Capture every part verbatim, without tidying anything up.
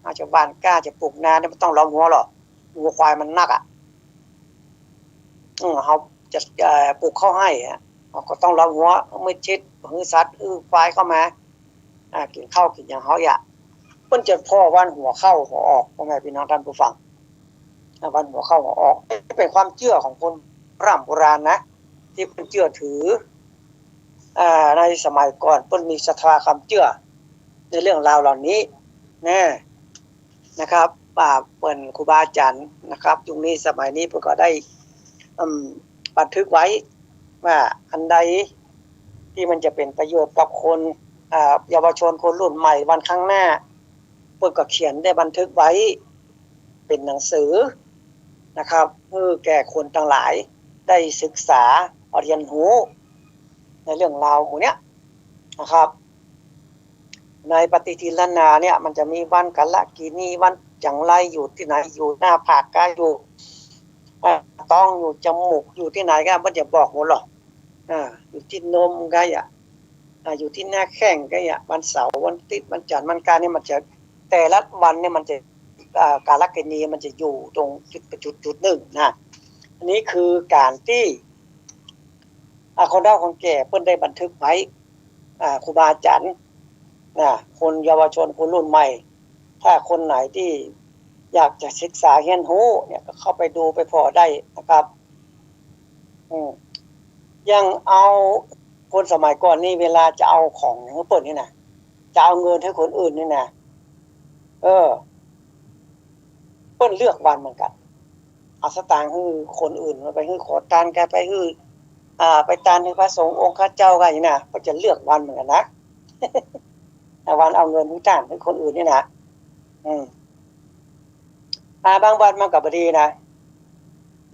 เฮาจะหว่านกล้าจะปลูกนาเนี่ยบ่ต้องล้อมหัวหรอก งัวควายมันนักอะ อืม เฮาจะ เอ่อ ปลูกข้าวไฮ่อะ เฮาก็ต้องล้อมหัวมิดชิด หื้อสัตว์ หื้อควายเข้ามา อ่า กิ๋นข้าวกิ๋นหยังเฮาอะ เปิ้นจะผ่อวันหัวเข้าหัวออก พ่อแม่พี่น้องท่านผู้ฟัง อ่า วันหัวเข้าหัวออก เป๋นความเจื้อของคนโบร่ำโบราณนะ ตี้เปิ้นเจื้อถือ อ่า ในสมัยก่อนเปิ้นมีศรัทธาความเจื้อในเรื่องราวเหล่านี้นะ นะครับ ว่าเปิ้นครูบาอาจ๋ารย์นะครับ ยุคนี้สมัยนี้เปิ้นก็ได้ อืม บันทึกไว้ว่าอันใดตี้มันจะเป๋นประโยชน์กับคน อ่า เยาวชนคนรุ่นใหม่วันข้างหน้า เปิ้นก็เขียนได้บันทึกไว้เป๋นหนังสือนะครับ หื้อแก่คนตังหลายได้ศึกษาเฮียนฮู้ในเรื่องราวหมู่เนี้ยนะครับ ในปฏิทินล้านนาเนี่ยมันจะมีวันกาลกิณี วันจังไร อยู่ตี้ไหน อยู่หน้าผากกา อยู่ อ่า ต๊อง อยู่จมูก อยู่ตี้ไหนกา เปิ้นจะบอกหมดหรอก อ่า อยู่ตี้นมกาอะ อ่า อยู่ตี้หน้าแข้งกาอะ วันเสาร์ วันอาทิตย์ วันจันทร์ วันอังคารเนี่ยมันจะ แต่ละวันเนี่ยมันจะ อ่า กาลกิณีมันจะอยู่ตรงจุด จุด จุดหนึ่งนะ อันนี้คือก๋านตี้ อ่า คนเฒ่าคนแก่เปิ้นได้บันทึกไว้ อ่า ครูบาอาจ๋ารย์นะ คนเยาวชนคนรุ่นใหม่ ถ้าคนไหนตี้อยากจะศึกษาเฮียนฮู้เนี่ย ก็เข้าไปดูไปผ่อได้นะครับ อืม อย่างเอาคนสมัยก่อนนี่ เวลาจะเอาของหื้อเปิ้นนี่นะ จะเอาเงินหื้อคนอื่นนี่นะ เออ เปิ้นเลือกวันเหมือนกั๋น เอาสตางค์หื้อคนอื่น ไปหื้อขอตานกา ไปหื้อ อ่า ไปตานหื้อพระสงฆ์องค์ข้าเจ้ากาอย่างนี้นะ เปิ้นจะเลือกวันเหมือนกั๋นนะ วันเอาเงินหื้อต้านหื้อคนอื่นนี่นะ อืม อ่า บางวันมันก็บ่ดีนะ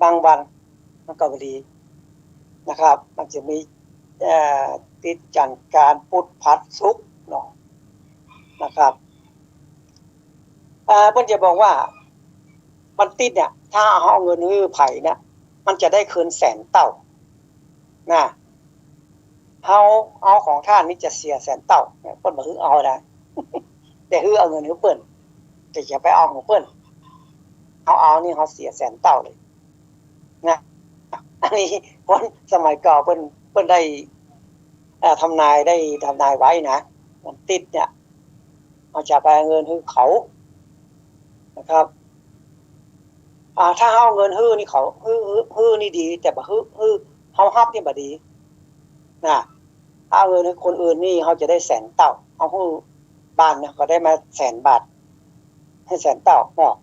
บางวันมันก็บ่ดีนะครับ มันจะมี เอ่อ ติดจันทร์อังคารพุธพฤหัสศุกร์เนาะ นะครับ อ่า เปิ้นจะบอกว่าวันอาทิตย์เนี่ย ถ้าเฮาเอาเงินหื้อใผเนี่ย มันจะได้คืนแสนเต้านะ เฮาเอาของต้านนี่จะเสียแสนเต้าเนี่ย เปิ้นบ่หื้อเอานะ แต่หื้อเอาเงินหื้อเปิ้น แต่อย่าไปเอาของเปิ้น เฮาเอานี่เฮาเสียแสนเต้าเลยนะ อันนี้คนสมัยเก่าเปิ้น เปิ้นได้ เอ่อ ทำนาย ได้ทำนายไว้นะ วันอาทิตย์เนี่ย เฮาจะไปเอาเงินหื้อเขานะครับ อ่า ถ้าเฮาเอาเงินหื้อนี่เขา หื้อ หื้อ หื้อนี่ดี แต่บ่หื้อ หื้อ เฮาฮับนี่บ่ดีนะ ถ้าเอาเงินหื้อคนอื่นนี่เฮาจะได้แสนเต้า เฮาหื้อบ้านเนี่ยก็ได้มาแสนบาท แสนเต้าเนาะ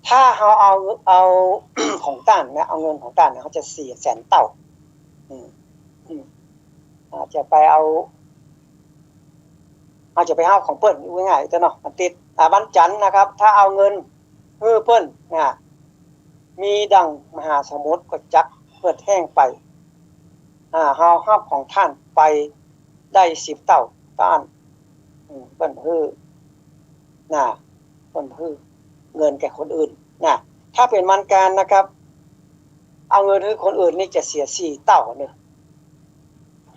ถ้าเฮาเอา เอา ของต้านนะ เอาเงินของต้านนะ เฮาจะเสียแสนเต้า อืม อืม อาจจะไปเอา อาจจะไปเอาของเปิ้น ว่าง่ายๆ เนาะ วันอาทิตย์ อ่า วันจันทร์นะครับ ถ้าเอาเงินหื้อเปิ้นนะ มีดั่งมหาสมุทรก็จักเหือดแห้งไป อ่า เฮาฮับของต้านไปได้สิบเต้า ต้าน อืม เปิ้นหื้อ นะ เปิ้นหื้อเงินแก่คนอื่นนะ ถ้าเป๋นวันอังคารนะครับ เอาเงินหื้อคนอื่นนี่จะเสียสี่เต้าเนาะ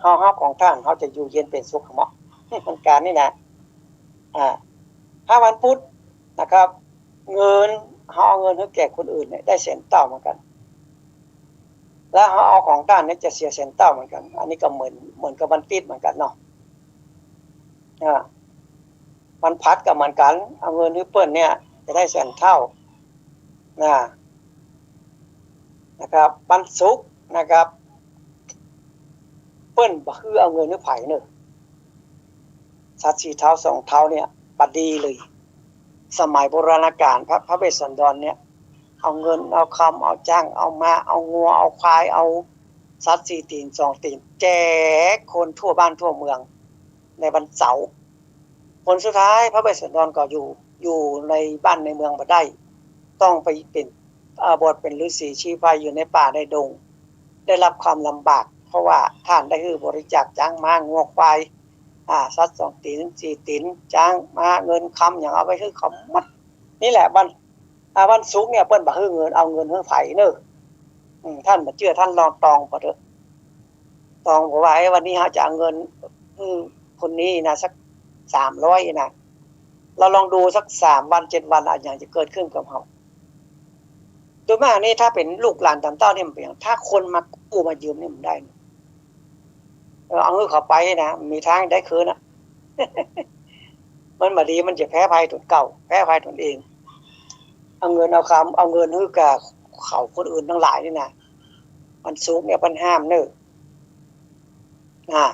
เฮาฮับของต้าน เฮาจะอยู่เย็นเป๋นสุขเหมาะ วันอังคารนี่นะ อ่า ถ้าวันพุธนะครับ เงิน เฮาเอาเงินหื้อแก่คนอื่นเนี่ย ได้แสนเต้าเหมือนกั๋น แล้วเฮาเอาของต้านเนี่ยจะเสียแสนเต้าเหมือนกั๋น อันนี้ก็เหมือน เหมือนกับวันอาทิตย์เหมือนกั๋นเนาะ อ่า วันพฤหัสก็เหมือนกั๋น เอาเงินหื้อเปิ้นเนี่ย จะได้แสนเต้า นะ นะครับ วันศุกร์นะครับ เปิ้นบ่หื้อเอาเงินหื้อใผเนาะ สัตว์สี่เท้าสองเท้าเนี่ย บ่ดีเลย สมัยโบราณกาล พระ พระเวสสันดรเนี่ย เอาเงิน เอาคำ เอาจ๊าง เอาม้า เอางัว เอาควาย เอาสัตว์สี่ตี๋นสองตี๋น แจกคนทั่วบ้านทั่วเมือง ในวันเสาร์ ผลสุดท้ายพระเวสสันดรก็อยู่ อยู่ในบ้านในเมืองบ่ได้ ต้องไปเป๋น อ่า บวชเป๋นฤๅษีชีไพรอยู่ในป่าในดง ได้รับความลำบาก เพราะว่าต้านได้หื้อบริจาคจ๊าง ม้า งัว ควาย อ่า สัตว์สองตี๋นสี่ตี๋น จ๊าง ม้า เงินคำหยังเอาไปหื้อเขาหมด นี่แหละวัน อ่า วันศุกร์เนี่ยเปิ้นบ่หื้อเงิน เอาเงินหื้อใผเนาะ อืม ต้านบ่เจื้อ ต้านลองตองเปิ้นเต๊อะ ตองบอกว่า เอ้ย วันนี้เฮาจะเอาเงินหื้อคนนี้นะ สักสามร้อยนะ เฮาลองดูสักสามวันเจ็ดวัน อะหยังจะเกิดขึ้นกับเฮา โดยมากนี่ถ้าเป๋นลูกหลานต่ำเต้านี่มันเป๋นหยัง ถ้าคนมากู้มายืมนี่มันได้ เออ เอาเงินเขาไปนะ มีตางได้คืนอะ มันบ่ดี มันจะแพ้ภัยตนเก่า แพ้ภัยตนเอง เอาเงินเอาคำ เอาเงินหื้อกับเขาคนอื่นตังหลายนี่นะ วันศุกร์เนี่ยเปิ้นห้ามเน่อ นะ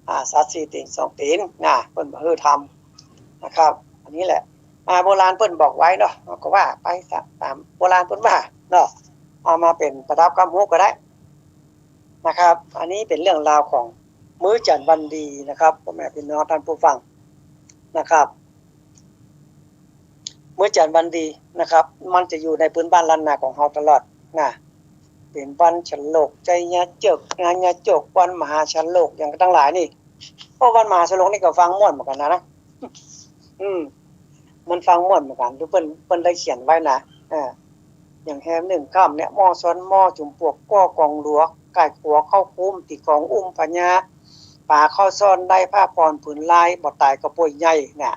อ่า สัตว์สี่ตีนสองตีนนะ เปิ้นบ่หื้อทำนะครับ อันนี้แหละ อ่า โบราณเปิ้นบอกไว้เนาะ เฮาก็ว่าไปตามโบราณเปิ้นว่าเนาะ เอามาเป๋นประดับความฮู้ก็ได้นะครับ อันนี้เป๋นเรื่องราวของมื้อจันทร์วันดีนะครับ พ่อแม่พี่น้องท่านผู้ฟังนะครับ มื้อจันทร์วันดีนะครับ มันจะอยู่ในพื้นบ้านล้านนาของเฮาตลอดนะ เป๋นวันฉลก ชัยยาโจก งานยาโจก วันมหาฉลก หยังตังหลายนี่ โอ้ วันมหาฉลกนี่ก็ฟังม่วนเหมือนกั๋นนะ นะ อืม มันฟังม่วนเหมือนกั๋น คือเปิ้น เปิ้นได้เขียนไว้นะ อ่า อย่างแฮมนึ่งค่ำเนี่ย หม้อซ้อนหม้อ จุ่มปวกก่อกองหลัว ก๋ายขัวเข้าคุ้ม ตี๋ก๋องอุ้มพญา ป๋าเข้าซ่อนได้ ผ้าผ่อนผืนลาย บ่ต๋ายก็ป่วยใหญ่นะ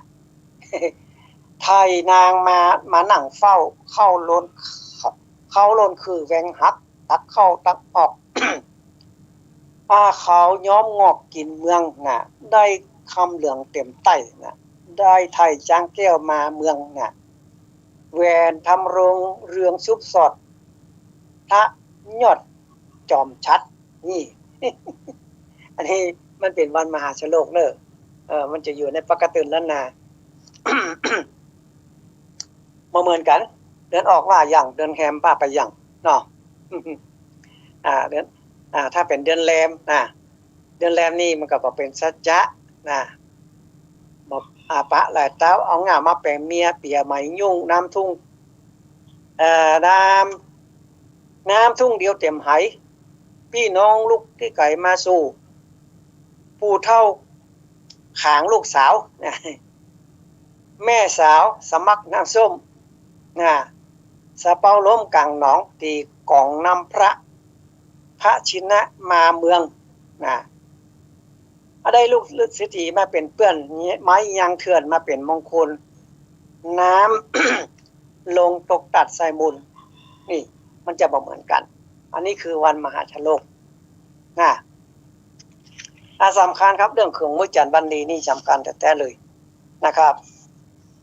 ไถ่นางมา มานั่งเฝ้า เข้าโลน เข้าโลนคือแวงหัก ตักเข้าตักออก อาเขาย้อมงอกกิ๋นเมืองนะ ได้คำเหลืองเต็มไต้นะ ได้ไถ่จ๊างแก้วมาเมืองนะ แหวนทำรงเรืองชุบสอด พระยอดจอมชัด นี่ อันนี้มันเป๋นวันมหาฉลกเน่อ เออ มันจะอยู่ในปกติล้านนา บ่เหมือนกั๋น เดือนออกว่าหยั่ง เดือนแฮมว่าไปหยั่งเนาะ อ่า เดือน อ่า ถ้าเป๋นเดือนแรมนะ เดือนแรมนี่มันก็บ่เป๋นสัจจะนะ บ่ อ่า ปะหลายเต๊า เอาง่ามาแป๋งเมีย เปียไหมยุ่ง น้ำทุ่ง เอ่อ น้ำ น้ำทุ่งเดียวเต็มไห ปี้น้องลุกตี้ไก๋มาสู่ ผู้เฒ่าขางลูกสาว แม่สาวสมัครน้ำส้ม นะ สะเปาล้มก๋างหนอง ตี๋ก๋องน้ำพระ พระชินะมาเมือง นะ อะได้ลูกฤๅษีมาเป๋นเปื้อน ไม้ยางเถื่อนมาเป๋นมงคล น้ำ ลงตกตัดใส่มูล นี่ มันจะบ่เหมือนกั๋น อันนี้คือวันมหาฉลก นะ อ่า สำคัญครับ เรื่องของมื้อจันทร์วันดีนี่สำคัญแต๊ๆ เลยนะครับ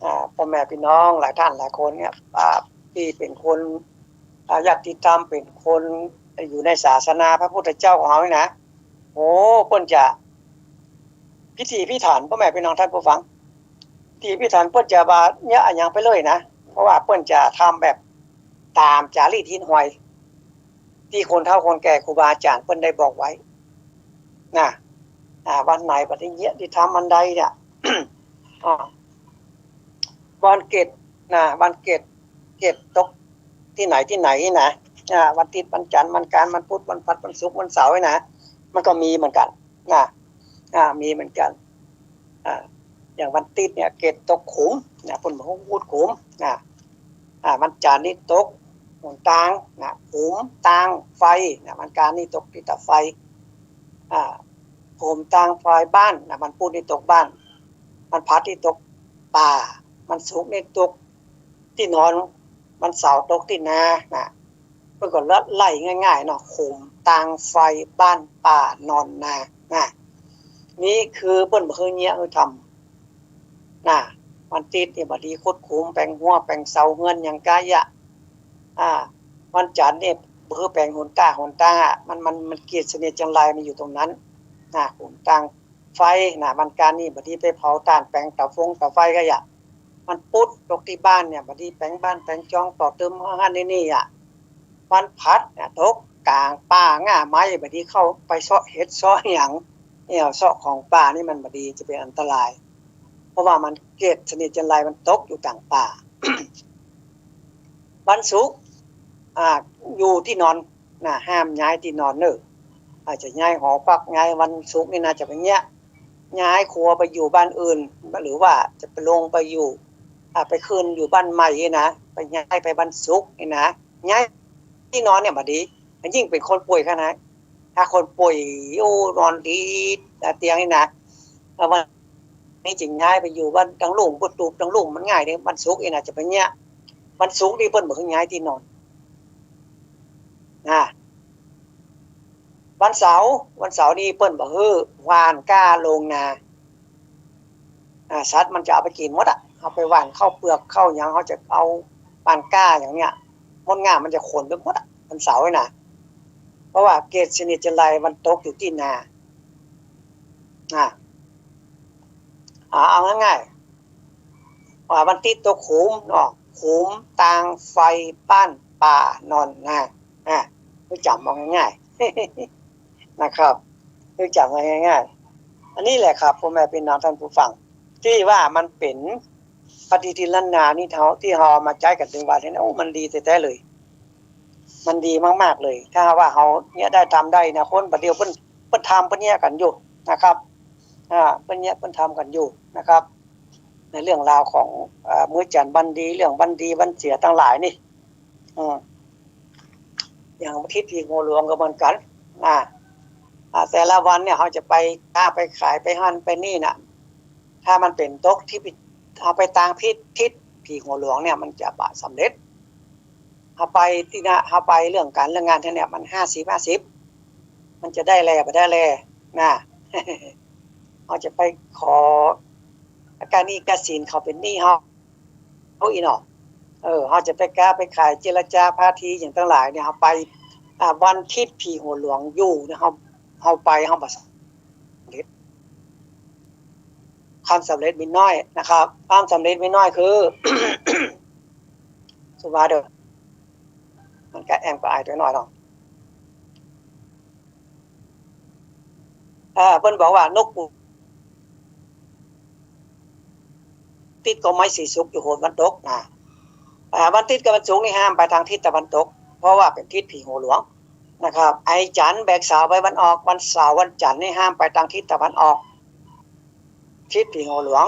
อ่า พ่อแม่พี่น้องหลายท่านหลายคนเนี่ย อ่า ตี้เป๋นคน อ่า ญาติธรรม เป๋นคนอยู่ในศาสนาพระพุทธเจ้าของเฮานี่นะ โอ้ เปิ้นจะพิถีพิถัน พ่อแม่พี่น้องท่านผู้ฟัง พิถีพิถัน เปิ้นจะบ่าเยียะอะหยังไปเลยนะ เพราะว่าเปิ้นจะทำแบบต๋ามจารีตหิ้นห้อย ตี้คนเฒ่าคนแก่ครูบาอาจ๋ารย์เปิ้นได้บอกไว้ นะ อ่า วันไหนบ่าตี้เยียะตี้ทำอันใดเนี่ย อ่า วันเกตนะ วันเกต เกตตกตี้ไหนตี้ไหนนะ อ่า วันติ๊ด วันจันทร์ วันอังคาร วันพุธ วันพฤหัส วันศุกร์ วันเสาร์นะ มันก็มีเหมือนกั๋นนะ อ่า มีเหมือนกั๋น อ่า อย่างวันติ๊ดเนี่ย เกตตกขุมนะ เปิ้นบ่าฮู้ขุดขุมนะ อ่า วันจันทร์นี่ตกหนตางนะ ขุมตางไฟนะ วันอังคารนี่ตกตี้ตาไฟ อ่า ขุมตางไฟบ้านนะ วันพุธนี่ตกบ้าน วันพฤหัสนี่ตกป่า วันศุกร์นี่ตกตี้นอน วันเสาร์ตกตี้นานะ เปิ้นก็ไล่ง่ายๆ เนาะ ขุมตางไฟบ้านป่านอนนานะ นี่คือเปิ้นบ่าหื้อเยียะหื้อทำนะ วันติ๊ดนี่บ่ดีขุดขุม แป๋งฮั้ว แป๋งเสาเฮือนหยังกะเยียะ อ่า วันจันทร์นี่บ่หื้อแป๋งหนตางหนตางอะ มัน มัน มันเกตเสนียดจัญไรมันอยู่ตรงนั้นนะ ขุมตาง ไฟนะ วันอังคารนี่บ่ดีไปเผาถ่าน แป๋งเต๋าฟงเต๋าไฟกะเยียะ วันพุธตกตี้บ้านเนี่ย บ่ดีแป๋งบ้านแป๋งจอง ต่อเติมหั้นนี่นี่อะ วันพฤหัสเนี่ย ตกก๋างป่าง่าไม้ บ่ดีเข้าไปเซาะเห็ดเซาะหยัง เนี่ย เซาะของป่านี่มันบ่ดี จะเป๋นอันตราย เพราะว่ามันเกตเสนียดจัญไรมันตกอยู่ก๋างป่า วันศุกร์ อ่า อยู่ตี้นอน นะ ห้ามย้ายตี้นอนเน่อ อาจจะย้ายหอพัก ย้ายวันศุกร์นี่นะ จะไปเยียะ ย้ายครัวไปอยู่บ้านอื่น หรือว่าจะไปลงไปอยู่ อ่า ไปขึ้นอยู่บ้านใหม่นี่นะ ไปย้ายไปวันศุกร์นี่นะ ย้ายตี้นอนเนี่ยบ่ดี ยิ่งเป๋นคนป่วยขนาด ถ้าคนป่วย โอ้ นอนดี อ่า เตียงนี่นะ อ่า วัน นี่จะย้ายไปอยู่บ้านตังลุ่ม กุดตูบตังลุ่มมันง่ายเด้ วันศุกร์นี่นะจะไปเยียะ วันศุกร์นี่เปิ้นบ่หื้อย้ายตี้นอน นะ วันเสาร์ วันเสาร์นี่เปิ้นบ่หื้อหว่านกล้าลงนา อ่า สัตว์มันจะเอาไปกิ๋นหมดอะ เฮาไปหว่านข้าวเปลือกข้าวหยัง เฮาจะเอาหว่านกล้าอย่างเนี้ย มดงามันจะขนไปหมดอะ วันเสาร์นี่นะ เพราะว่าเกตุเสนียดจัญไรมันตกอยู่ตี้นา อ่า อ่า เอาง่ายๆ ว่าวันอาทิตย์ตกขุมเนาะ ขุมตางไฟบ้านป่านอนนา อ่า หื้อจ๋ำเอาง่ายๆ นะครับ หื้อจ๋ำเอาง่ายๆ อันนี้แหละครับ พ่อแม่พี่น้องท่านผู้ฟัง ตี้ว่ามันเป๋นปฏิทินล้านนานี่เฮา ตี้เฮาเอามาใจ๊กั๋นตึงวันนี้นะ โอ้ มันดีแต๊ๆ เลย มันดีมากๆ เลย ถ้าว่าเฮาเยียะได้ทำได้นะ คนบ่าเดี่ยวเปิ้น เปิ้นทำเปิ้นเยียะกั๋นอยู่นะครับ อ่า เปิ้นเยียะเปิ้นทำกั๋นอยู่นะครับ ในเรื่องราวของ เอ่อ มื้อจันทร์วันดี เรื่องวันดีวันเสียตังหลายนี่ อืม อย่างวันอาทิตย์ผีหัวหลวงก็เหมือนกั๋น อ่า อ่า แต่ละวันเนี่ย เฮาจะไปค้าไปขายไปหั้นไปนี่น่ะ ถ้ามันเป๋นตกทิศ เฮาไปตางผิดทิศผีหัวหลวงเนี่ย มันจะบ่สำเร็จ เฮาไปตี้นะ เฮาไปเรื่องก๋านเรื่องงานแท้เนี่ย มันห้าสิบห้าสิบ มันจะได้แลบ่ได้แลนะ เฮาจะไปขออาการหนี้กาสินเขาเป๋นหนี้เฮา เฮาอี้เนาะ เออ เฮาจะไปค้าไปขายเจรจาภาษีหยังตังหลายเนี่ย เฮาไป อ่า วันอาทิตย์ผีหัวหลวงอยู่เนี่ย เฮา เฮาไป เฮาบ่สำเร็จ ความสำเร็จมีน้อยนะครับ ความสำเร็จมีน้อยคือ สุภาเด้อ มันก็แอ่งปะอายตั๋วน้อยเนาะ เอ่อ เปิ้นบอกว่านกปู ติดกอไม้สีสุกอยู่โหนวันตกนะ อ่า วันอาทิตย์กับวันศุกร์นี่ห้ามไปตางทิศตะวันตก เพราะว่าเป๋นทิศผีหัวหลวงนะครับ ไอ้จันทร์แบกเสาไปวันออก วันเสาร์วันจันทร์นี่ห้ามไปตางทิศตะวันออก ทิศผีหัวหลวง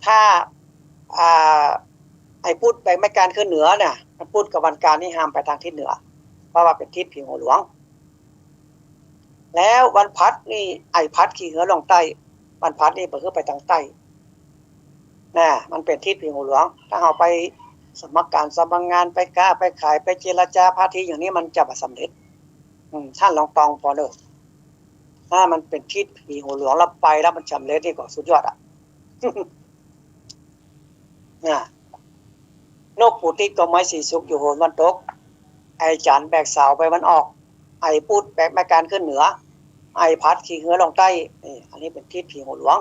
ถ้า อ่า ไอ้พุธแบกไม้กาญขึ้นเหนือน่ะ วันพุธกับวันกาญนี่ห้ามไปตางทิศเหนือ เพราะว่าเป๋นทิศผีหัวหลวง แล้ววันพฤหัสนี่ ไอ้พฤหัสขี่เฮือลงใต้ วันพฤหัสนี่บ่หื้อไปตางใต้ น่ะ มันเป๋นทิศผีหัวหลวง ถ้าเฮาไปสมัครงาน สมัครงาน ไปค้าไปขาย ไปเจรจาภาษีอย่างนี้ มันจะบ่สำเร็จ อืม ท่านลองตองผ่อเน่อ ถ้ามันเป๋นทิศผีหัวหลวงแล้วไปแล้วมันสำเร็จนี่ก็สุดยอดอะ น่ะ นกปูติดกอไม้สีสุกอยู่โหนวันตก ไอ้จันทร์แบกเสาไปวันออก ไอ้พุธแบกไม้กาญขึ้นเหนือ ไอ้พฤหัสขี่เฮือลงใต้ นี่ อันนี้เป๋นทิศผีหัวหลวง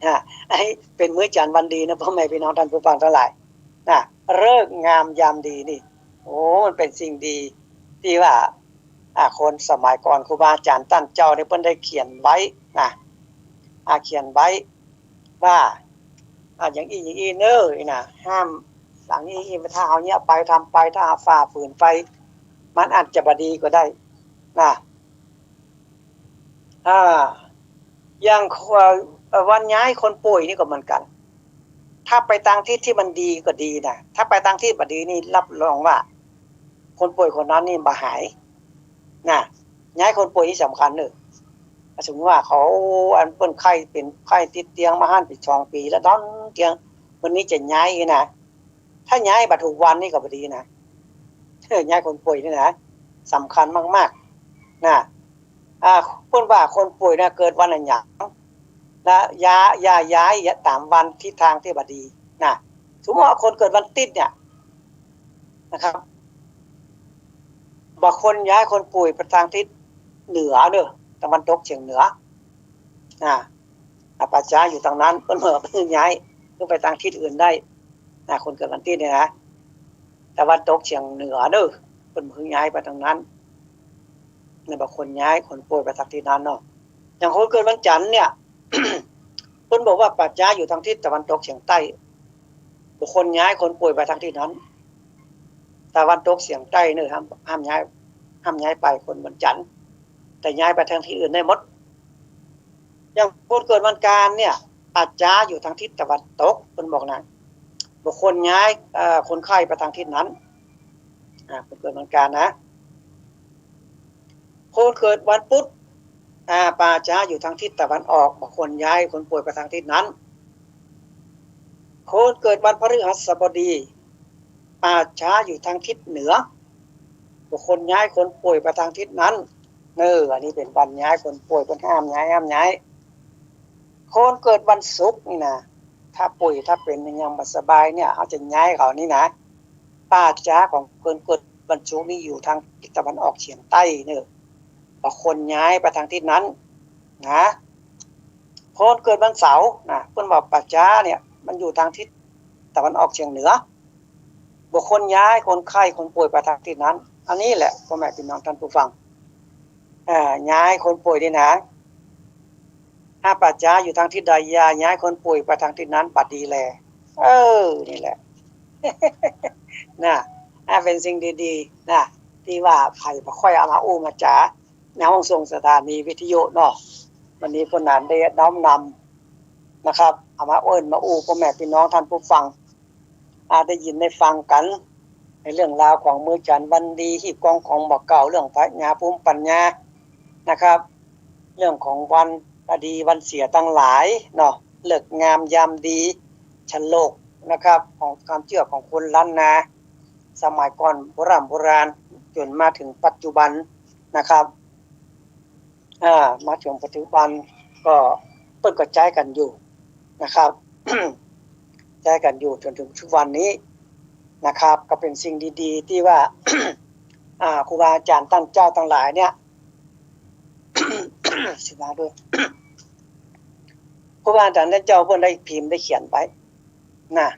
อ่ะ อันนี้เป๋นมื้อจันทร์วันดีนะ พ่อแม่พี่น้องท่านผู้ฟังตังหลาย น่ะ ฤกษ์งามยามดีนี่ โอ้ มันเป๋นสิ่งดีตี้ว่า อ่ะ คนสมัยก่อนครูบาอาจ๋ารย์ต้านเจ้านี่เปิ้นได้เขียนไว้น่ะ อ่ะ เขียนไว้ว่า อ่ะ อย่างอี้อย่างอี้เน่อ อี้น่ะ ห้าม อย่างอี้ ถ้าเฮาเยียะไปทำไป ถ้าเฮาฝ่าฝืนไป มันอาจจะบ่ดีก็ได้น่ะ อ่า อย่าง เอ่อ วันย้ายคนป่วยนี่ก็เหมือนกั๋น ถ้าไปตางทิศตี้มันดีก็ดีน่ะ ถ้าไปตางทิศบ่ดีนี่รับรองว่า คนป่วยคนนั้นนี่บ่หายน่ะ ย้ายคนป่วยนี่สำคัญเน่อ สมมุติว่าเขา อันเปิ้นไข้เป๋นไข้ติดเตียงมาหั้นเป๋นสองปี๋แล้วนอนเตียง วันนี้จะย้ายน่ะ ถ้าย้ายบ่ถูกวันนี่ก็บ่ดีน่ะ เออ ย้ายคนป่วยนี่น่ะ สำคัญมากๆ น่ะ อ่า เปิ้นว่าคนป่วยน่ะเกิดวันอะหยัง และอย่า อย่าย้ายต๋ามวันทิศตางตี้บ่ดีน่ะ สมมุติว่าคนเกิดวันอาทิตย์เนี่ยนะครับ บ่ควรย้ายคนป่วยไปตางทิศเหนือเน่อ ตะวันตกเฉียงเหนือ อ่า อ่า ป่าจ๊าอยู่ตางนั้น เปิ้นบ่หื้อย้าย หื้อไปตางทิศอื่นได้ อ่า คนเกิดวันอาทิตย์เนี่ยนะ ตะวันตกเฉียงเหนือเน่อ เปิ้นบ่หื้อย้ายไปตางนั้น เนี่ย บ่ควรย้ายคนป่วยไปตางทิศนั้นเนาะ อย่างคนเกิดวันจันทร์เนี่ย เปิ้นบอกว่าป่าจ๊าอยู่ตางทิศตะวันตกเฉียงใต้ บ่ควรย้ายคนป่วยไปตางทิศนั้น ตะวันตกเฉียงใต้เน่อ ห้าม ห้ามย้าย ห้ามย้ายไปคนวันจันทร์ แต่ย้ายไปตางทิศอื่นได้หมด อย่างคนเกิดวันอังคารเนี่ย ป่าจ๊าอยู่ตางทิศตะวันตก เปิ้นบอกนะ บ่ควรย้าย เอ่อ คนไข้ไปตางทิศนั้น อ่า คนเกิดวันอังคารนะ คนเกิดวันพุธ อ่า ป่าจ๊าอยู่ตางทิศตะวันออก บ่ควรย้ายคนป่วยไปตางทิศนั้น คนเกิดวันพฤหัสบดี ป่าจ๊าอยู่ตางทิศเหนือ บ่ควรย้ายคนป่วยไปตางทิศนั้น เน่อ อันนี้เป๋นวันย้ายคนป่วย เปิ้นห้ามย้าย ห้ามย้าย คนเกิดวันศุกร์นี่นะ ถ้าป่วย ถ้าเป๋นยังบ่สบายเนี่ย เฮาจะย้ายเขานี่นะ ป่าจ๊าของคนเกิดวันศุกร์นี่อยู่ตางทิศตะวันออกเฉียงใต้เน่อ บ่ควรย้ายไปตางทิศนั้นนะ คนเกิดวันเสาร์นะ เปิ้นว่าป่าจ๊าเนี่ยมันอยู่ตางทิศตะวันออกเฉียงเหนือ บ่ควรย้ายคนไข้คนป่วยไปตางทิศนั้น อันนี้แหละ ป้อแม่ปี้น้องต้านผู้ฟัง เอ่อ ย้ายคนป่วยนี่นะ ถ้าป่าจ๊าอยู่ตางทิศใด อย่าย้ายคนป่วยไปตางทิศนั้น บ่ดีแล เออ นี่แหละ นะ อ่า เป๋นสิ่งดีๆ นะ ตี้ว่าใผบ่ค่อยเอามาอู้มาจ๋า ในห้องส่งสถานีวิทยุเนาะ วันนี้ป้อหนานได้น้อมนำนะครับ เอามาเอิ้นมาอู้ป้อแม่ปี้น้องต้านผู้ฟัง อ่า ได้ยินได้ฟังกั๋น ในเรื่องราวของมื้อจันทร์วันดี ฮีบกองของบ่าเก่า เรื่องพญาภูมิปัญญานะครับ เรื่องของวันดีวันเสียตังหลายเนาะ ฤกษ์งามยามดี ฉลกนะครับ ของความเจื้อของคนล้านนา สมัยก่อนโบร่ำโบราณ จ๋นมาเถิงปัจจุบันนะครับ อ่า มาเถิงปัจจุบันก็เปิ้นก็ใจ๊กั๋นอยู่นะครับ ใจ๊กั๋นอยู่จ๋นเถิงทุกวันนี้นะครับ ก็เป๋นสิ่งดีๆ ตี้ว่า อ่า ครูบาอาจ๋ารย์ต้านเจ้าตังหลายเนี่ย สิมาด้วย ครูบาอาจ๋ารย์ต้านเจ้าเปิ้นได้พิมพ์ได้เขียนไว้นะ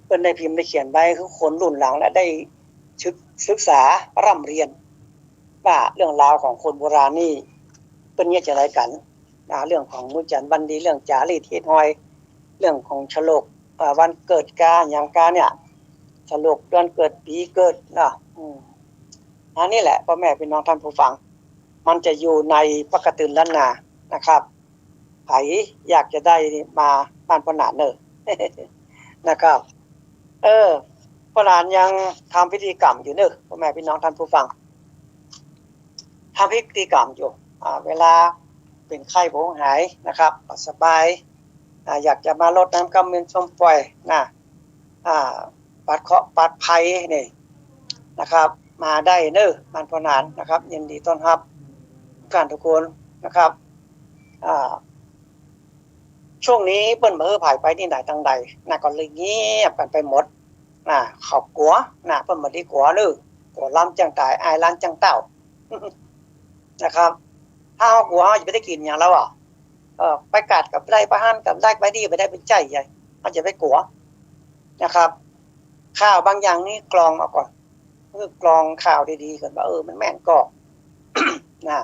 เปิ้นได้พิมพ์ได้เขียนไว้ คือคนรุ่นหลังและได้ศึก ศึกษาร่ำเรียน ว่าเรื่องราวของคนโบราณนี่เปิ้นเยียะจะไดกั๋น อ่า เรื่องของมื้อจันทร์วันดี เรื่องจ๋ารีตฮีตฮอย เรื่องของฉลก อ่า วันเกิดกาหยังกาเนี่ย ฉลกเดือนเกิดปี๋เกิดนะ อืม อันนี้แหละ ป้อแม่ปี้น้องต้านผู้ฟัง มันจะอยู่ในปะก๋ะตื่นล้านนานะครับ ใผอยากจะได้นี่มาบ้านป้อหนานเน่อ นะครับ เออ ป้อหนานยังทำพิธีกรรมอยู่เน่อ ป้อแม่ปี้น้องต้านผู้ฟัง ทำพิธีกรรมอยู่ อ่า เวลาเป๋นไข้บ่หายนะครับ บ่สบาย อ่า อยากจะมารดน้ำขมิ้นส้มป่อยนะ อ่า ปัดเคราะห์ปัดภัยนี่นะครับ มาได้เน่อ บ้านป้อหนานนะครับ ยินดีต้อนฮับทุกท่านทุกคนนะครับ อ่า ช่วงนี้เปิ้นบ่หื้อใผไปตี้ไหนตางใดนะ ก็เลยเงียบกั๋นไปหมดนะ เขากั๋วนะ เปิ้นบ่ดีกั๋วเน่อ กั๋วลำจั้งต๋าย อายหลานจั้งเต้า นะครับ ถ้าเฮากั๋ว เฮาจะไปได้กิ๋นหยังแล้วอะ เออ ไปกัดก็บ่ได้ ไปหันก็บ่ได้ ไปดีบ่ได้ เป๋นใจ๋ใหญ่ เฮาจะไปกั๋วนะครับ ข่าวบางอย่างนี่กรองเอาก่อน คือกรองข่าวดีๆ ก่อนว่า เออ มันแม่นก่อ นะ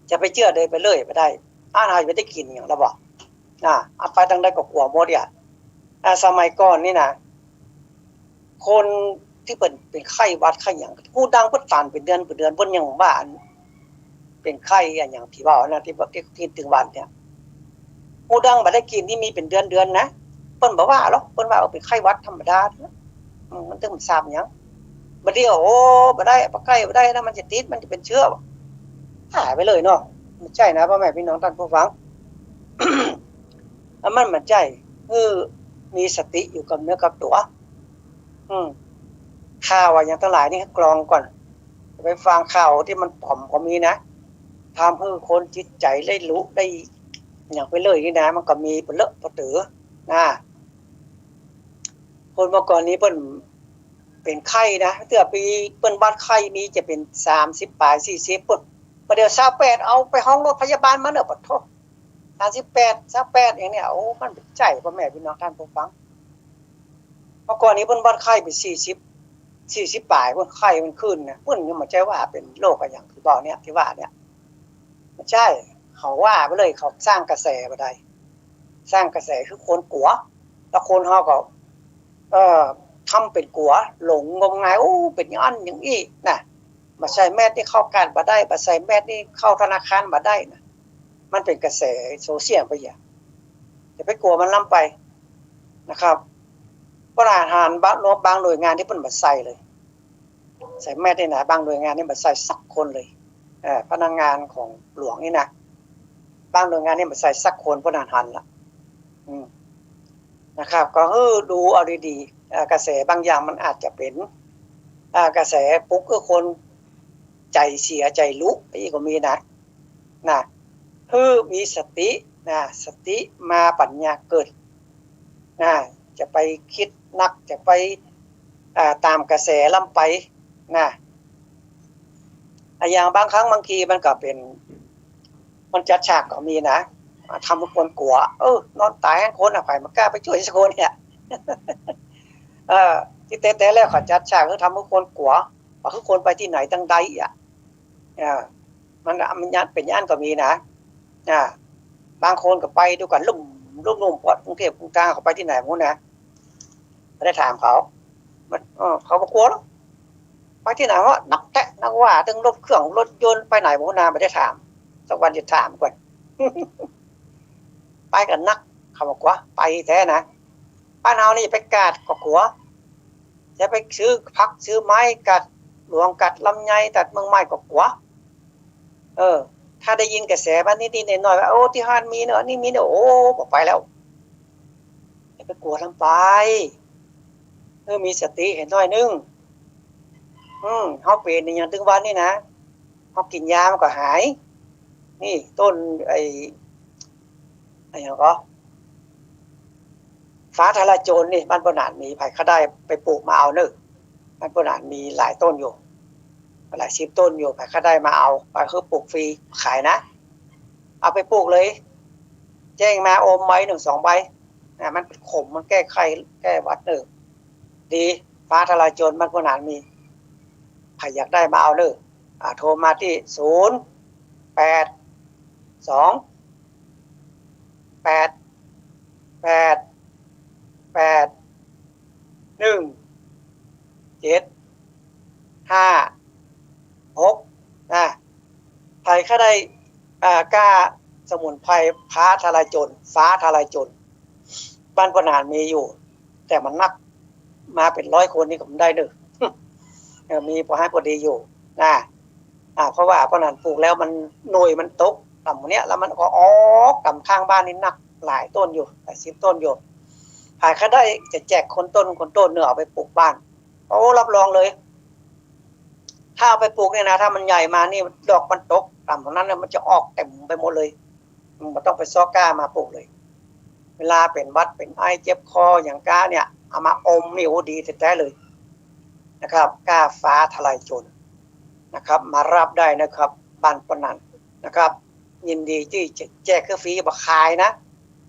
จะไปเจื้อโดยไปเลยบ่ได้ อันเฮาจะไปได้กิ๋นหยังแล้วบ่ นะ อันไปตางใดก็กั๋วหมดอะ อ่า สมัยก่อนนี่นะ คนตี้เปิ้นเป๋นไข้หวัดไข้หยัง ฮู้ดังเปิ้นต๋ายเป๋นเดือนเป๋นเดือน เปิ้นยังว่าอันเป๋นไข้อันหยังตี้ว่านะ ตี้ ตี้ ตี้ตึงหวัดเนี่ย ฮู้ดังบ่ได้กิ๋นนี่มีเป๋นเดือนเดือนนะ เปิ้นบ่ว่าหรอก เปิ้นว่า เออ เป๋นไข้หวัดธรรมดา อืม มันตึงบ่ทราบหยัง บ่าเดี่ยว โอ้ บ่ได้ ไปใก้บ่ได้นะ มันจะติด มันจะเป๋นเจื้อ หายไปเลยเนาะ บ่ใจ้นะ ป้อแม่ปี้น้องต้านผู้ฟัง อันมันบ่ใจ้ คือมีสติอยู่กับเนื้อกับตั๋ว อืม ข่าวอะหยังตังหลายนี่กรองก่อน ไปฟังข่าวตี้มันป๋อมก็มีนะ ทำหื้อคนจิตใจ๋ได้หลุได้หยังไปเลยนี่นะ มันก็มีปะเลอะปะเต๋อนะ คนเมื่อก่อนนี้เปิ้นเป๋นไข้นะ เตื้อปี๋เปิ้นวัดไข้มีจะเป๋นสามสิบป๋าย สี่สิบ ปุ๊น บ่าเดี่ยวซาวแปด เอาไปฮ้องรถพยาบาลมาเน่อ ปะโธ่ สามสิบแปด ซาวแปด อย่างเนี้ย โอ้ มันบ่ใจ้ ป้อแม่ปี้น้องต้านผู้ฟัง เมื่อก่อนนี้เปิ้นวัดไข้เป๋นสี่สิบ สี่สิบป๋าย เปิ้นไข้มันขึ้นนะ เปิ้นยังบ่ใจ้ว่าเป๋นโรคอะหยังตี้ว่าเนี่ย ตี้ว่าเนี่ย บ่ใจ้ เขาว่าไปเลย เขาสร้างกระแสบ่าใด สร้างกระแสคือคนกั๋ว แล้วคนเฮาก็ เอ่อ ทำเป๋นกั๋ว หลงงมงาย โอ้ เป๋นอย่างอั้นอย่างอี้นะ บ่ใส่แมสนี่เข้าก๊าดบ่ได้ บ่ใส่แมสนี่เข้าธนาคารบ่ได้นะ มันเป๋นกระแสโซเชียลไปอย่าง จะไปกั๋วมันล้ำไปนะครับ เพราะทหารบาง บางหน่วยงานนี่เปิ้นบ่ใส่เลย ใส่แมสนี่นะ บางหน่วยงานนี่บ่ใส่สักคนเลย เอ่อ พนักงานของหลวงนี่นะ บางหน่วยงานนี่บ่ใส่สักคน ป้อนั้นหันละ อืม นะครับ ก็หื้อดูเอาดีๆ เอ่อ กระแสบางอย่างมันอาจจะเป๋น อ่า กระแสปลุกหื้อคนใจ๋เสียใจ๋ลุ อี้ก็มีนะ นะ หื้อมีสตินะ สติมาปั๋ญญาเกิดนะ จะไปกึ๊ดนัก จะไป อ่า ต๋ามกระแสล้ำไปนะ อะ อย่างบางครั้งบางทีมันก็เป๋น มันจัดฉากก็มีนะ อ่า ทำหื้อคนกั๋ว เออ นอนต๋ายกั๋นคนน่ะ ใผบ่กล้าไปจ้วยสักคนเนี่ย เออ ตี้แต๊ๆ แล้วเขาจัดฉากหื้อทำหื้อคนกั๋ว บ่หื้อคนไปตี้ไหนตังใดอะ อ่า มัน มันเป๋นอย่างนั้นก็มีนะ อ่า บางคนก็ไปตวยกั๋นลุ่มๆ ลุ่มๆ ปอดกรุงเทพฯ กรุงตรัง เขาไปตี้ไหนบ่ฮู้นะ บ่ได้ถามเขา มัน เออ เขาบ่กั๋วหรอก ไปตี้ไหนวะ นักแต๊ะนักว่า ตึงรถเครื่องรถยนต์ ไปไหนบ่ฮู้นะ บ่ได้ถาม สักวันจะถามก่อน ไปกั๋นนัก เขาบ่กั๋ว ไปแต๊นะ บ้านเฮานี่ไปกาดก็กั๋ว จะไปซื้อผักซื้อไม้กาดหลวง กาดลำไย กาดเมืองใหม่ก็กั๋ว เออ ถ้าได้ยินกระแสมานิดๆ หน่อยๆ ว่า โอ้ ตี้หั้นมีเนาะ อันนี้มีเนาะ โอ้ บ่ไปแล้ว อย่าไปกั๋วลำไป เออ มีสติหื้อหน้อยนึ่ง อืม เฮาเป๋นอย่างตึงวันนี่นะ เฮากิ๋นยามันก็หาย นี่ต้นไอ้ อะหยังก็ ฟ้าทะลายโจรนี่ บ้านป้อหนานมี ใผใค่ได้ไปปลูกมาเอาเน่อ บ้านป้อหนานมีหลายต้นอยู่ หลายสิบต้นอยู่ ใผใค่ได้มาเอา ไปคือปลูกฟรี ขายนะ เอาไปปลูกเลย แจ้งมาอมใบนึ่งสองใบ อ่า มันเป๋นขม มันแก้ไข้ แก้หวัดเน่อ ดี ฟ้าทะลายโจรบ้านป้อหนานมี ใผอยากได้มาเอาเน่อ อ่า โทรมาตี้ศูนย์แปดสองแปดแปดแปดหนึ่งเจ็ดห้าหก นะ ใผใค่ได้ อ่า ก้าสมุนไพรฟ้าทะลายโจร ฟ้าทะลายโจร บ้านป้อหนานมีอยู่ แต่มันนัก มาเป๋นร้อยคนนี่ก็บ่ได้เน่อ เออ มีปอหื้อปอดีอยู่นะ อ่า เพราะว่าป้อหนานปลูกแล้วมัน หน่วยมันตกต่ำเนี้ย แล้วมันก็ออกต่ำข้างบ้านนี่นัก หลายต้นอยู่ หลายสิบต้นอยู่ ใผใค่ได้จะแจกคนต้น คนต้นเน่อ เอาไปปลูกบ้าน โอ้ รับรองเลย ถ้าเอาไปปลูกเนี่ยนะ ถ้ามันใหญ่มานี่ ดอกมันตกต่ำตรงนั้นเนี่ย มันจะออกเต็มไปหมดเลย อืม บ่ต้องไปเซาะก้ามาปลูกเลย เวลาเป๋นหวัดเป๋นไอ เจ็บคอหยังก้าเนี่ย เอามาอมนี่ โอ้ ดีแต๊ๆ เลยนะครับ ก้าฟ้าทะลายโจรนะครับ มารับได้นะครับ บ้านป้อหนานนะครับ ยินดีตี้จะแจกคือฟรี บ่ขายนะ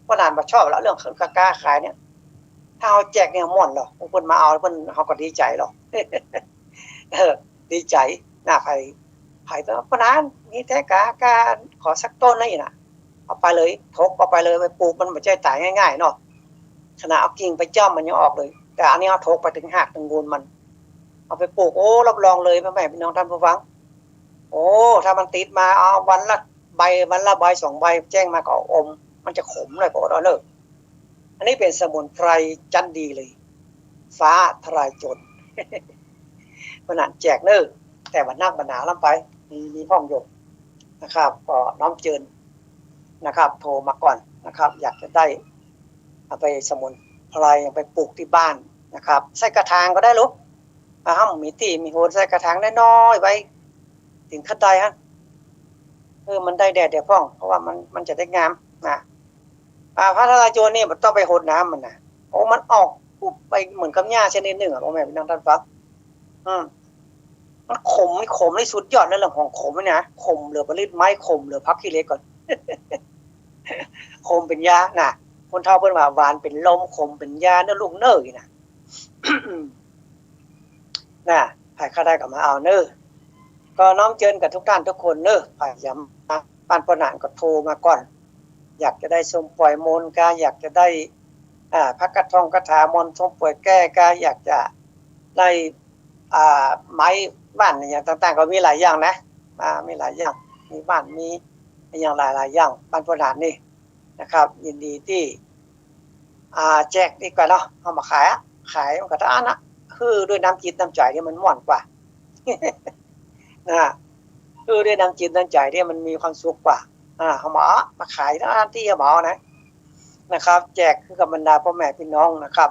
ป้อหนานบ่ชอบละเรื่องก้าขายเนี่ย ถ้าเฮาแจกเนี่ยม่วนลอ เปิ้นมาเอา เปิ้น เฮาก็ดีใจ๋ลอ เออ ดีใจ๋นะ ใผ ใผก็ ป้อหนาน มีแต๊ก้า ก้า ขอสักต้นนะ อี้นะ เอาไปเลย ถกเอาไปเลย ไปปลูกมันบ่ใจ้ต๋ายง่ายๆ เนาะ ขนาดเอากิ่งไปจ้ำมันยังออกเลย แต่อันนี้เฮาถกไปเถิงฮากเถิงมูลมัน เอาไปปลูก โอ้ รับรองเลย พ่อแม่พี่น้องต้านผู้ฟัง โอ้ ถ้ามันติดมา เอาวันละใบ วันละใบสองใบ แจ้งมาก็เอาอม มันจะขมหน่อยก็อดเอาเน่อ อันนี้เป๋นสมุนไพรจั้นดีเลย ฟ้าทะลายโจร ป้อหนานแจกเน่อ แต่บ่นักบ่หนาล้ำไป มี มีพ่องอยู่นะครับ ก็น้อมเจิญนะครับ โทรมาก่อนนะครับ อยากจะได้เอาไปสมุนไพร เอาไปปลูกตี้บ้านนะครับ ใส่กระถางก็ได้ลูก อ่า เฮามีตี้มีโหน ใส่กระถางน้อยๆ ไว้ เถิงขั้นใดฮะ เออ มันได้แดดได้พ่อง เพราะว่ามัน มันจะได้งามนะ อ่า ฟ้าทะลายโจรนี่บ่ต้องไปหดน้ำมันนะ โอ้ มันออกปุ๊บไปเหมือนกับหญ้าชนิดนึ่งอะ พ่อแม่พี่น้องต้านฟัง อืม มันขม มันขมในสุดยอดในเรื่องของขมนี่นะ ขมเหลือประณีตไม้ ขมเหลือผักขี้เหล็กก่อน ขมเป๋นยานะ คนเฒ่าเปิ้นว่าหวานเป๋นลม ขมเป๋นยาเน่อลูกเน่อ อี้นะ นะ ใผใค่ได้ก็มาเอาเน่อ ก็น้อมเจิญกับทุกท่านทุกคนเน่อ ใผอยากมาบ้านป้อหนานก็โทรมาก่อน อยากจะได้ส้มป่วยมนต์กา อยากจะได้ อ่า พระกระท่องคาถามนต์ ส้มป่วยแก้กา อยากจะได้ อ่า ไม้ว่านอย่างต่างๆ ก็มีหลายอย่างนะ อ่า มีหลายอย่าง มีว่าน มีอย่างหลายๆ อย่าง บ้านป้อหนานนี่นะครับ ยินดีตี้ อ่า แจกดีกว่าเนาะ เอามาขายอะ ขายมันก็เต้าอั้นนะ คือด้วยน้ำจิตน้ำใจ๋นี่มันม่วนกว่า นะ คือด้วยน้ำจิตน้ำใจ๋ตี้มันมีความสุขกว่า อ่า เฮามา มาขายหน้าตี้เฮานะ นะครับ แจกคือกับบรรดาป้อแม่ปี้น้องนะครับ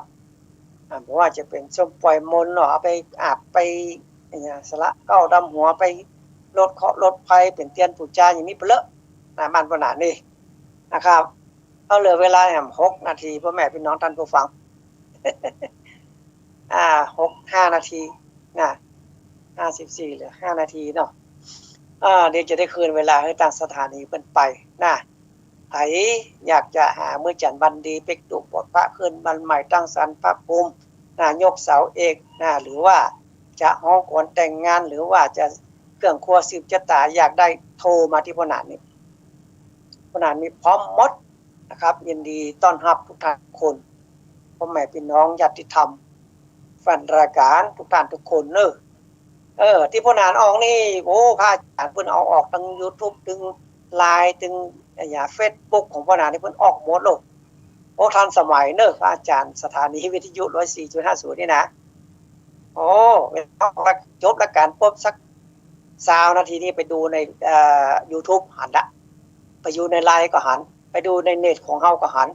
อ่า บ่ว่าจะเป๋นส้มป่อยมนต์เนาะ เอาไปอาบ ไป อะหยัง สละเก๊าดำหัว ไปลดเคราะห์ลดภัย เป๋นเตียนปู๋จาอย่างนี้ไปเลอะ นะ บ้านป้อหนานนี่นะครับ เอาเหลือเวลาแหมหกนาที ป้อแม่ปี้น้องต้านผู้ฟัง อ่า หก ห้านาทีนะ ห้าสิบสี่ เหลือห้านาทีเนาะ อ่า เดี๋ยวจะได้คืนเวลาหื้อตางสถานีเปิ้นไปนะ ใผอยากจะหามื้อจั๋นวันดี เป๊กตุ๊บวชพระ ขึ้นบ้านใหม่ ตั้งศาลพระภูมินะ ยกเสาเอกนะ หรือว่าจะฮ้องขวัญแต่งงาน หรือว่าจะเครื่องครัวสืบจะต๋า อยากได้โทรมาตี้ป้อหนานนี่ ป้อหนานมีพร้อมหมดนะครับ ยินดีต้อนฮับกู้ท่านกู้คน ป้อแม่ปี้น้องญาติธรรม แฟนรายก๋านกู้ท่านกู้คนเนาะ เออ ตี้ป้อหนานออกนี่ โอ้ พระอาจ๋ารย์เปิ้นเอาออกตึงยูทูบ ตึงไลน์ ตึง อะหยัง เฟซบุ๊กของป้อหนานนี่เปิ้นออกหมดเลย โอ้ ทันสมัยเนาะ พระอาจ๋ารย์สถานีวิทยุ ร้อยสี่จุดห้าศูนย์ นี่นะ โอ้ เวลาออกละ จบรายก๋านปุ๊บสักซาวนาทีนี่ไปดูใน เอ่อ ยูทูบหันละ ไปอยู่ในไลน์ก็หัน ไปดูในเน็ตของเฮาก็หัน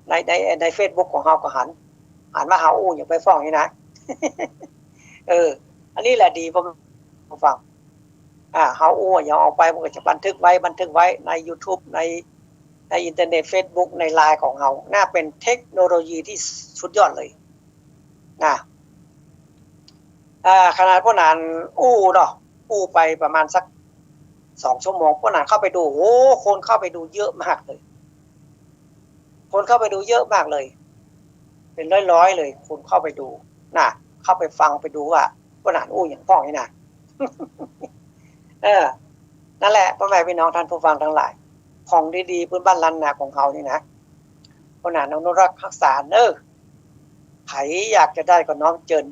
ใน ใน ในเฟซบุ๊กของเฮาก็หัน หันว่าเฮาอู้หยังไปฟ้องนี่นะ เออ อันนี้แหละดี ป้อฟัง อ่า เฮาอู้หยังออกไปมันก็จะบันทึกไว้ บันทึกไว้ในยูทูบ ใน ในอินเทอร์เน็ต เฟซบุ๊ก ในไลน์ของเฮา น่าเป๋นเทคโนโลยีตี้สุดยอดเลยนะ อ่า ขนาดป้อหนานอู้เนาะ อู้ไปประมาณสักสองชั่วโมง ป้อหนานเข้าไปดู โอ้ คนเข้าไปดูเยอะมากเลย คนเข้าไปดูเยอะมากเลย เป๋นร้อยๆ เลย คนเข้าไปดูนะ เข้าไปฟังไปดูว่าป้อหนานอู้หยังพ่องนี่นะ เออ นั่นแหละ ป้อแม่ปี้น้องต้านผู้ฟังตังหลาย ของดีๆ ปื้นบ้านล้านนาของเฮานี่นะ ป้อหนานอนุรักษ์ฮักษาเนาะ ใผอยากจะได้ก็น้อมเจิญ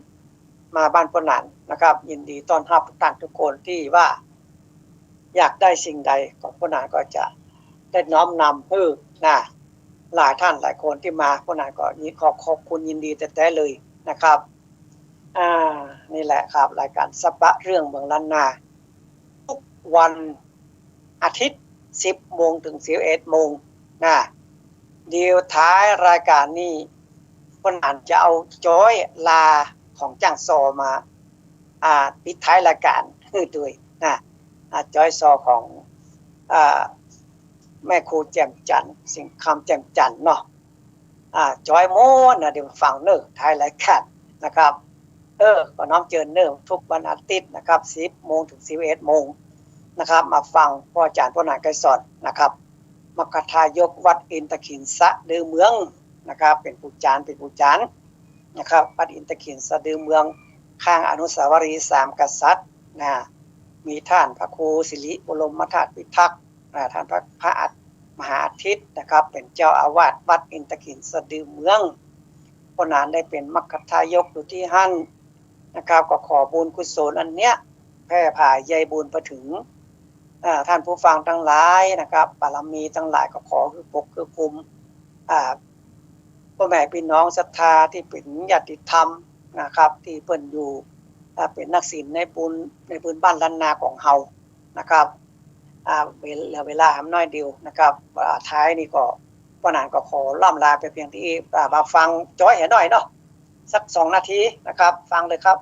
มาบ้านป้อหนานนะครับ ยินดีต้อนฮับกู้ต้านกู้คนตี้ว่า อยากได้สิ่งใดก็ป้อหนานก็จะได้น้อมนำหื้อนะ หลายท่านหลายคนตี้มา ป้อหนานก็ยิน ขอขอบคุณยินดีแต๊ๆ เลยนะครับ อ่า นี่แหละครับ รายก๋านสะบะเรื่องเมืองล้านนา ทุกวันอาทิตย์ สิบโมงเถิงสิบเอ็ดโมงนะ เดี๋ยวท้ายรายก๋านนี่ ป้อหนานจะเอาจ๊อยลาของจ้างซอมา อ่า ปิดท้ายรายก๋านหื้อตวยนะ อ่า จ๊อยซอของ อ่า แม่ครูแจ่มจั๋นทร์ สิงห์คำแจ่มจั๋นทร์เนาะ อ่า จ๊อยม้วนนะ เดี๋ยวฟังเนาะ ท้ายรายก๋านนะครับ เออ ก็น้อมเจิญเนาะ ทุกวันอาทิตย์นะครับ สิบโมงเถิงสิบเอ็ดโมงนะครับ มาฟังป้ออาจ๋ารย์ป้อหนานไกรสอนนะครับ มัคคทายกวัดอินทขิลสะดือเมืองนะครับ เป๋นปู่จารย์ เป๋นปู่จารย์นะครับ วัดอินทขิลสะดือเมือง ข้างอนุสาวรีย์สามกษัตริย์นะ มีต้านพระครูสิริบรมธาตุพิทักษ์ อ่า ต้านพระ พระอาทิตย์ มหาอาทิตย์นะครับ เป๋นเจ้าอาวาสวัดอินทขิลสะดือเมือง ป้อหนานได้เป๋นมัคคทายกอยู่ตี้หั้นนะครับ ก็ขอบุญกุศลอันเนี้ย แผ่ผายใยบุญไปเถิง อ่า ต้านผู้ฟังตังหลายนะครับ บารมีตังหลายก็ขอหื้อปกหื้อคุ้ม อ่า ป้อแม่ปี้น้องศรัทธาตี้เป๋นญาติธรรมนะครับ ตี้เปิ้นอยู่ อ่า เป๋นนักศีลในบุญ ในพื้นบ้านล้านนาของเฮานะครับ อ่า เวลา เหลือเวลาหำน้อยเดียวนะครับ อ่า ท้ายนี่ก็ ป้อหนานก็ขอล่ำลาไปเพียงตี้ อ่า มาฟังจ๊อยเหียหน้อยเนาะ สักสองนาทีนะครับ ฟังเลยครับ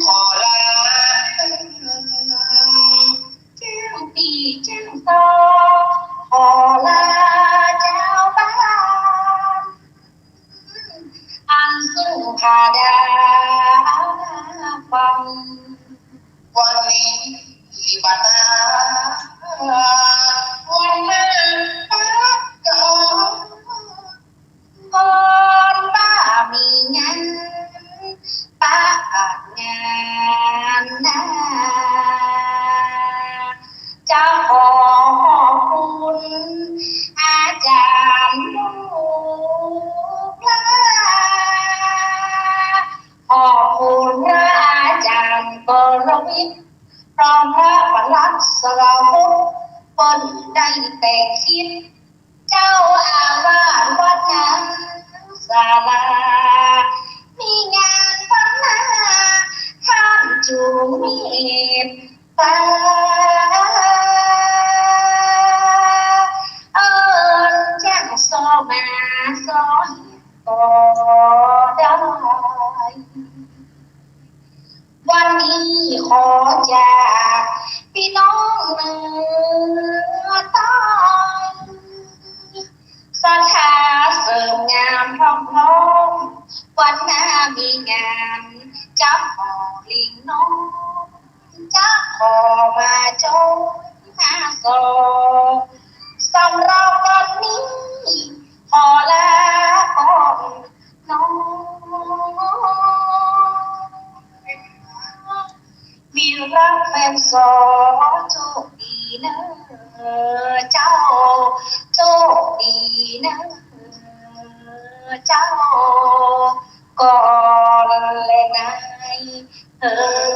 ขอลา แจ้งปี้แจ้งซอ ขอลาจาวบ้าน อันซึ่งข้าดาฟัง วันนี้บัดนา วันมาปะกอน ก่อนว่ามีงานปะงานนา จะขอขอบคุณอาจ๋ารย์ลูกหลาน ศาลา มีงานวันนา ท่านจุ่งเมตต๋า เอิ้นจ้างซ้อมาซ้อก็ได้ วันนี้ขอจากปี้น้องเหนือใต้ ศรัทธาเสริมงามพร้อมๆ วันหน้ามีงาน จะขอลิงน้อง จะขอมาจอยมาซ้อ สำหรับวันนี้ ขอลาก่อนน้อง มีรักแฟนสาว โชคดีเน่อเจ้า โชคดีเน่อเจ้า ก่อนแลนายเอ๋ย